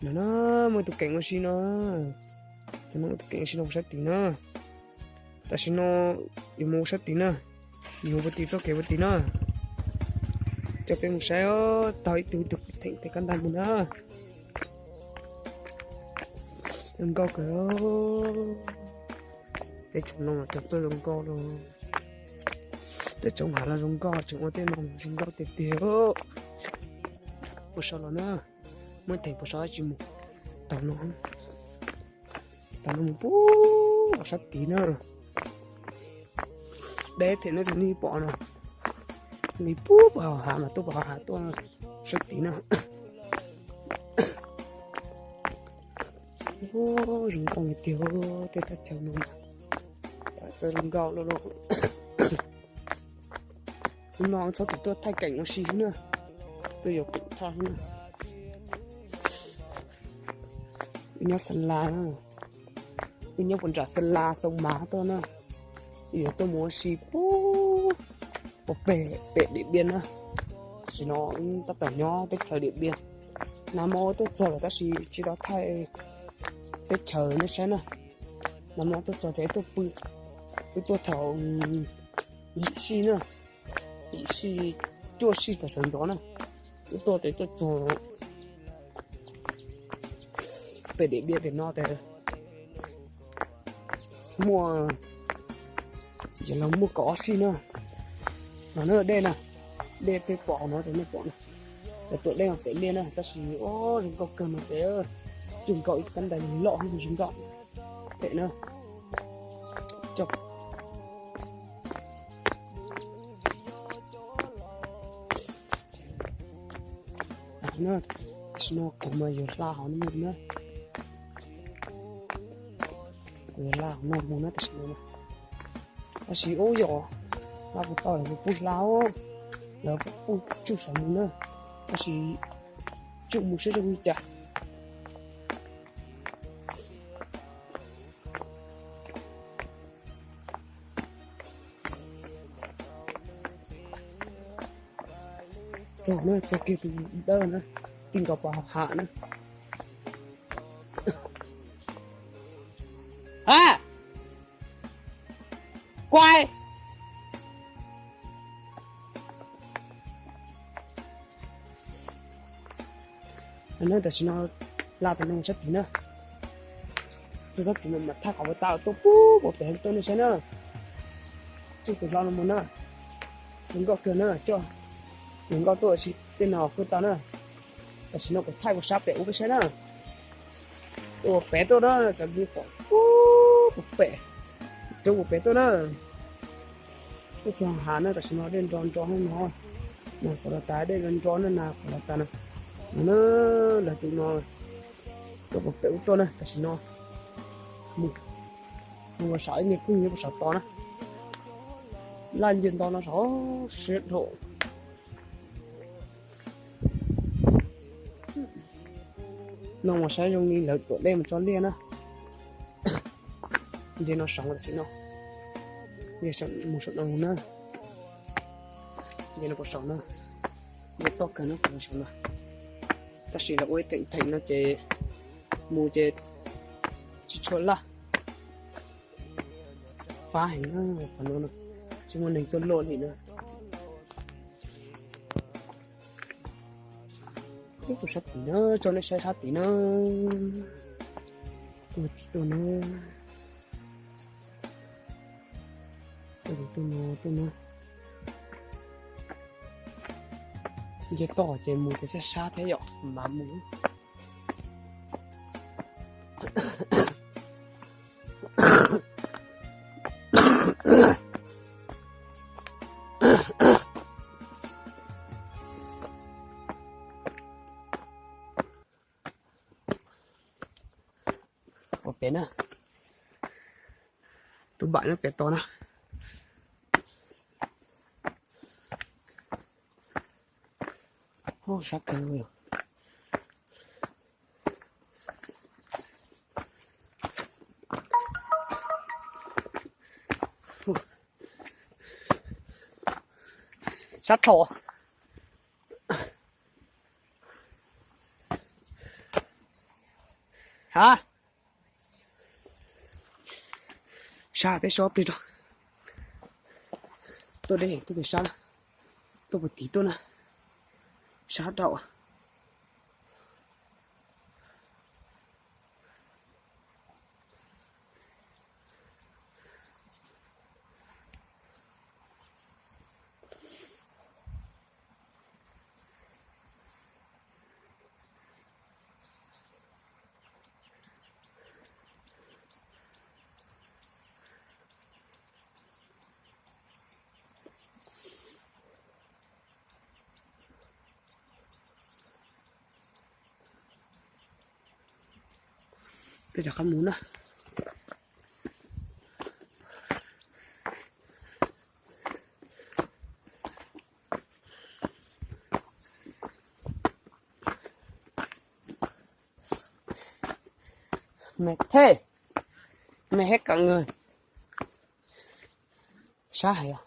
No na, muaj tus keem ua si no. Txawm muaj tus keem ua si no puas sab tim na. Tam sim no yuav mus ua sab tim na. Yuav mus puag tim txoj kev puag tim na. Coj peb mus saib os, tau ib tug ib tug theem peb kab ntais mus na. Zoo nkauj kawg. Teb chaws no mas cog tuaj zoo nkauj los, teb chaws hav los zoo nkauj, tseem ua tej no zoo nkauj tiag tiag. Puas so los na, muaj theem puas so tsis mus. Tau no, tau no mus pub sab tid na. Deb them nej tsis pom no, li pub pog hav mas tuaj pog hav tuaj sab tid na. Zoo nkauj tiag, tej thaj chaw no txawj zoo nkauj loj loj. Hnub no txhob txwm tuaj thaij keem ua si xwb na, tuaj yuav keem thaij xwb na. Wb nyob Xeem Las na, wb nyob puag nram Xeem Las Xoo Mas tuaj na, yuav tuaj mus ua si pub puag pem, pem Diam Npiam na. Tam sim no wb tab tom nyob teb chaws Diam Npiam. Nag hmo tuaj txog lawm tab sis tsis tau thaij teb chaws nej saib na. Nag hmo tuaj txog ces tuaj pw, wb tuaj thaum yim sij na, yim sij cuaj sij thaum sawv ntxov na, wb tuaj ces tuaj txog pem Diam Npiam pem no ces muaj, ces los muaj kaum ob sij na. No na dej na, dej peb pom no ces nej pom na, ces tuam dej no pem liaj na tab sis o zoo nkauj kawg no ces, zoo nkauj ib kab ntais loj zoo nkauj pem na. Tam sim no kuv mas yuav hla hauv no mus na, kuv yuav hla hauv no mus na tam sim no. Tab sis ub yom, hla puas tau lawv pub hla, lawv pub tsuj saum mus na, tab sis tsuj mus saib zoo li cas. Txog na, txog kiag tus dawb na, ti nkaus pos hav na. Ha, kuai. Tam sim no hla tus no sab tid na, txog sab tid no mas thaj qhov puag ta tuaj pub puag pem tuaj nej saib na. Tsuj tus hlau no mus na, zoo nkauj kawg na, coj zoo nkauj tuaj ua si tej no kuj tau na. Tam sim no kuv thaij puag sab pem ub peb saib na. Tuaj puag pem tuaj na, txawm li pom pub puag pem, rau puag pem tuaj na. Tuaj txog hav na, tam sim no dej nro nro no, nag puas los tas, dej nro nro na, nag puas los tas na. No na, lawv tus no tuaj puag pem ub tuaj na, tam sim no mus, mus saum ib niag phooj ywg puag saum tod na, laj nce nto no saum siab dhau. No mas saib zoo li lawv tuam dej mus tso liaj na. Nce no saum tam sim no, nce mus saum no na, nce no puas saum na, nce toj kawg no puas saum no. Tab sis lawv ua ib theem theem no ces mus ces tsis tshua laj, fab heev na, qhov no tsis muaj neeg tuaj luaj li na. Ub, tus sab tid na, tso nej saib sab tid na. Tuaj tsis tuaj na. Tuaj tsis tuaj no, tuaj na. Nce toj ces mus ces sab sab thiab yom, mam mus. Ua pem na, tus npam nyob pem tod na. Sab kawg yom. Sab tho. Ha, sab peb sab plig rau. Tuaj deb tuaj pem sab na, tuaj puag tid tuaj na, sab rau. Peb rov qab mus na. Mệt thế, mệt hết cả người. Sab heev os.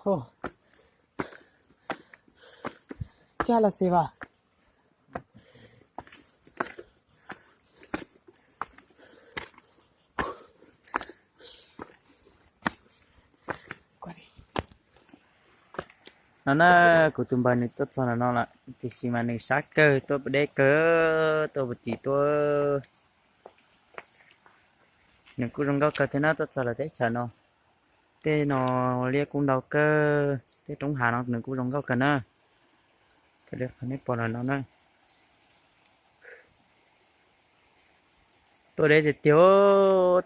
Hu, cas los xis vas. No na, kuv tus npawg nws tuaj txog ntawm no lawm, tiam sis mas nws sab kawg, tuaj deb kawg, tuaj puag tim tuaj. Nws kuj zoo nkauj kawg thiab na, tuaj txog lawv teb chaws no. Tej no liab kuj ntau kawg, tej roob hav no nws kuj zoo nkauj kawg na. Raws li qhov nej pom los no na. Tuaj deb tiag tiag,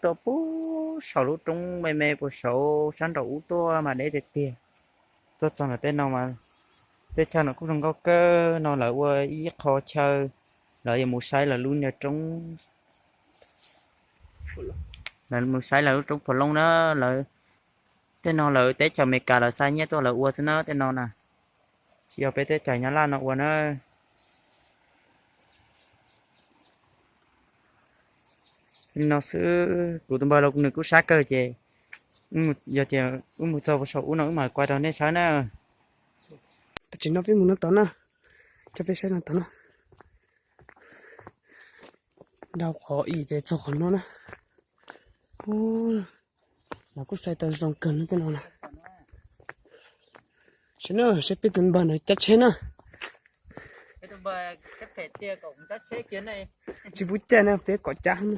tuaj puag saum lub roob me me puag saud sab nraum ub tuaj mas deb tiag tiag. Tuaj txog ntawm tej no mas, teb chaws no kuj zoo nkauj kawg no, lawv ua ib qho chaw, lawv yuav mus saib lawv lub niag roob, lawv mus saib lawv lub roob Pham Looj na, lawv, tej no lawv teb chaws Amelikas lawv xa nyiaj tuaj lawv ua xwb na tej no na, tsis yog peb teb chaws Nyab Laj no ua na. Li no xwb, kuv tus npawg los nws kuj sab kawg ces, yog tias wb mus txog puag saum ub no wb mam kuaj rau nej saib na. Tam sim no peb mus no tod na, coj peb saib no tod na. Dhau qhov ib ces txog qhov no na. Ub, no kuj saib tau zoo kawg no tej no na. Saib na, saib peb tus npawg no caij tsheb na. Tsis pub caij na, peb kom cav na.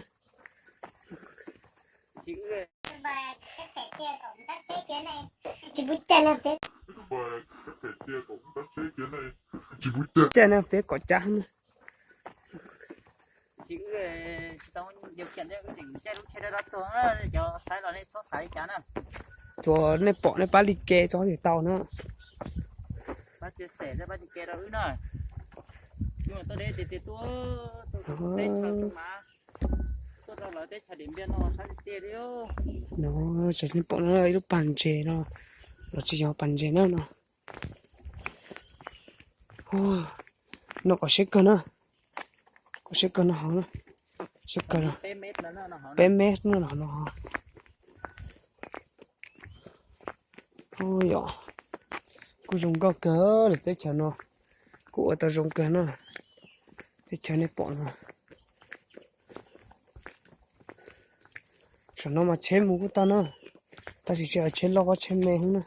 Tsis pub caij na, peb, tsis pub caij na, peb kom cav na. Tsuas nej pom nej pab li ke tso yeej tau na. No, nej pom no ib lub pas ntses no, los tsis yog pas ntses na no. No kom siab kawg na, kom siab kawg no hov, siab kawg, peb mev no no hov. Yog, kuj zoo nkauj kawg lawm teb chaws no, kuj ua tau zoo kawg na, teb chaws nej pom no. Saum no mas tsheb mus kuj tau na, tab sis tsis yog tsheb loj, tsheb me xwb na.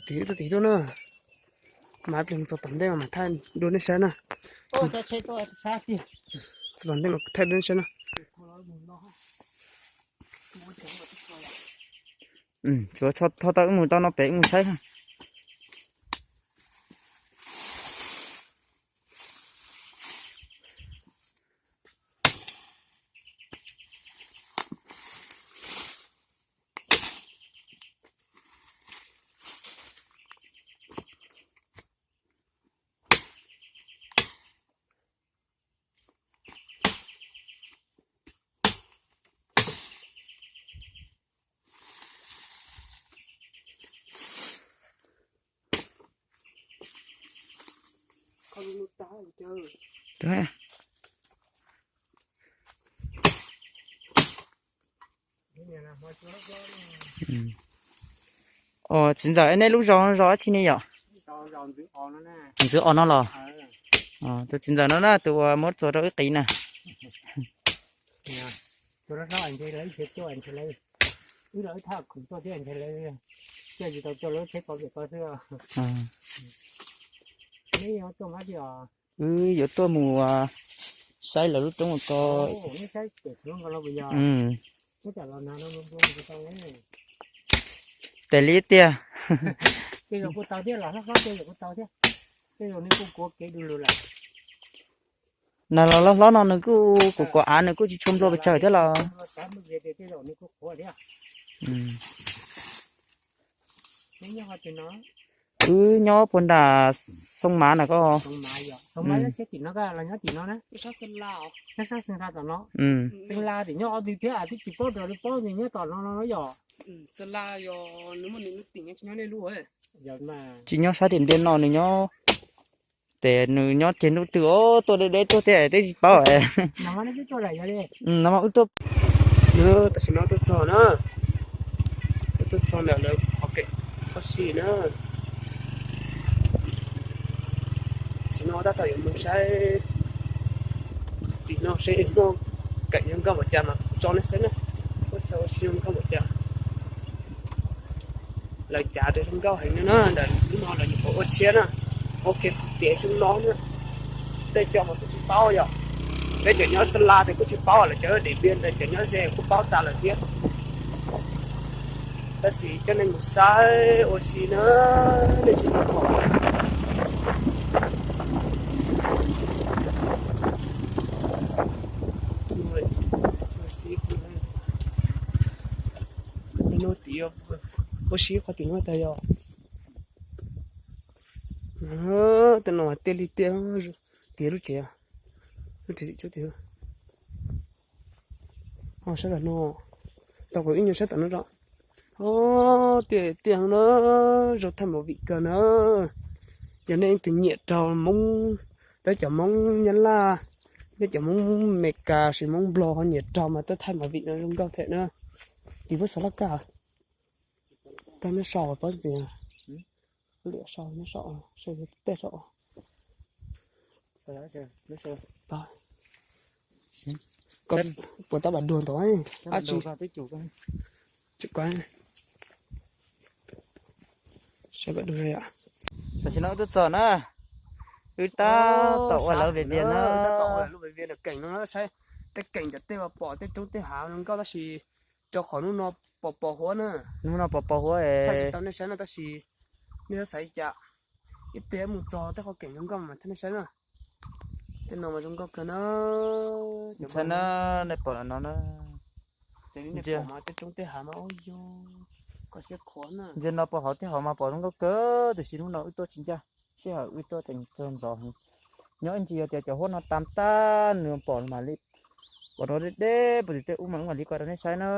Tim, tim tuaj na, mas ib pliag txog tom ntej mas thaij dua nej saib na. Txog tom ntej mas thaij dua nej saib na. Tsuas thaij tau wb mus tau no pem wb mus saib. Os, txiv ntxawm, nej lub zos zos dab tsi ne yom? Ntxwv Os no los? Tus txiv ntxawm no na, tus uas muab txuas rau wb qiv na. Wb yuav tuaj mus saib lawv lub roob ko. Tes li tiag. Nas los hlob hlob no nws kuj kuv kuv av, nws kuj tsis tshua nplua pes tsawg thiab los. Wb nyob puag nram Xoo Mav na koj. Tsis nyob sab tim ntiaj no, nws nyob, ces nws nyob ceg ntuj twg os, tuaj deb deb tuaj thiab twb tsis paub. No mas wb tuaj, tam sim no tuaj txog na, tuaj txog ntawm lawv qhov keem ua si na. Tam sim no tab tom yuav mus saib tim no seb muaj keem zoo nkauj npaum cas mas kuv tso nej saib na. Ua si zoo nkauj npaum cas. Lawv cav tias zoo nkauj heev no na, ntawm lub no lawv nyuam qhuav ua tshiab na, ua kev tiav xyoo no na. Tej cov mas kuj tsis paub yom, peb cov nyob Xas Las ces kuj tsis paub, lawv cov Diam Npiam ntawd cov nyob ze kuj paub tas lawm thiab. Tab sis coj nej mus saib ua si na, nej tsis tau pom. Ua si tim, ua si qhov tim no tas yog. Tej no mas tiaj li tiaj, tiav lub tsev, lub tsev tim tsuab tiag. Ho sab tom no, tau kuv ib nyuag sab tom no tso. Tiaj tiaj no, zoo thaij movie kawg na. Yog nej leej twg nyiam raug Hmoob, peb cov Hmoob Nyab Laj, peb cov Hmoob Meskas, sis Hmoob Nplog ho nyiam raug mas tuaj thaij movie no zoo nkauj thiab na. Tim pub xov laj kaj, tag nyob sau paub tias, liam sau nyob sau, sau tej sau. Puas tab pam duag ntawd, ab tsi, tsis kuv saib pam duag yom. Tam sim no wb tuaj txog na, wb tab tom ua lawv vias vias na. Tab tom ua lawv lub vias vias ntawm keem no na, saib tej keem cov tej uas pom tej roob tej hav zoo nkauj tab sis rau qhov hnub no pos pos huab na. Hnub no pos pos huab es tau nej saib no tab sis nej xav xaiv cas, ib pliag mus txog tej qhov keem zoo nkauj mas thiaj nej saib na. Tej no mas zoo nkauj kawg na. Saib na, nej pom no na. Ntsia no pom hauv tej hauv mas pom zoo nkauj kawg, tiam sis hnub no wb tuaj tsis ncaj, sij hawm wb tuaj tseem txog ntxov heev. Nyob ib ntsis yog tias cov huab no tas tag nws pom mam li pom no deb deb puag tim tej ub mas wb mam li kom rau nej saib na.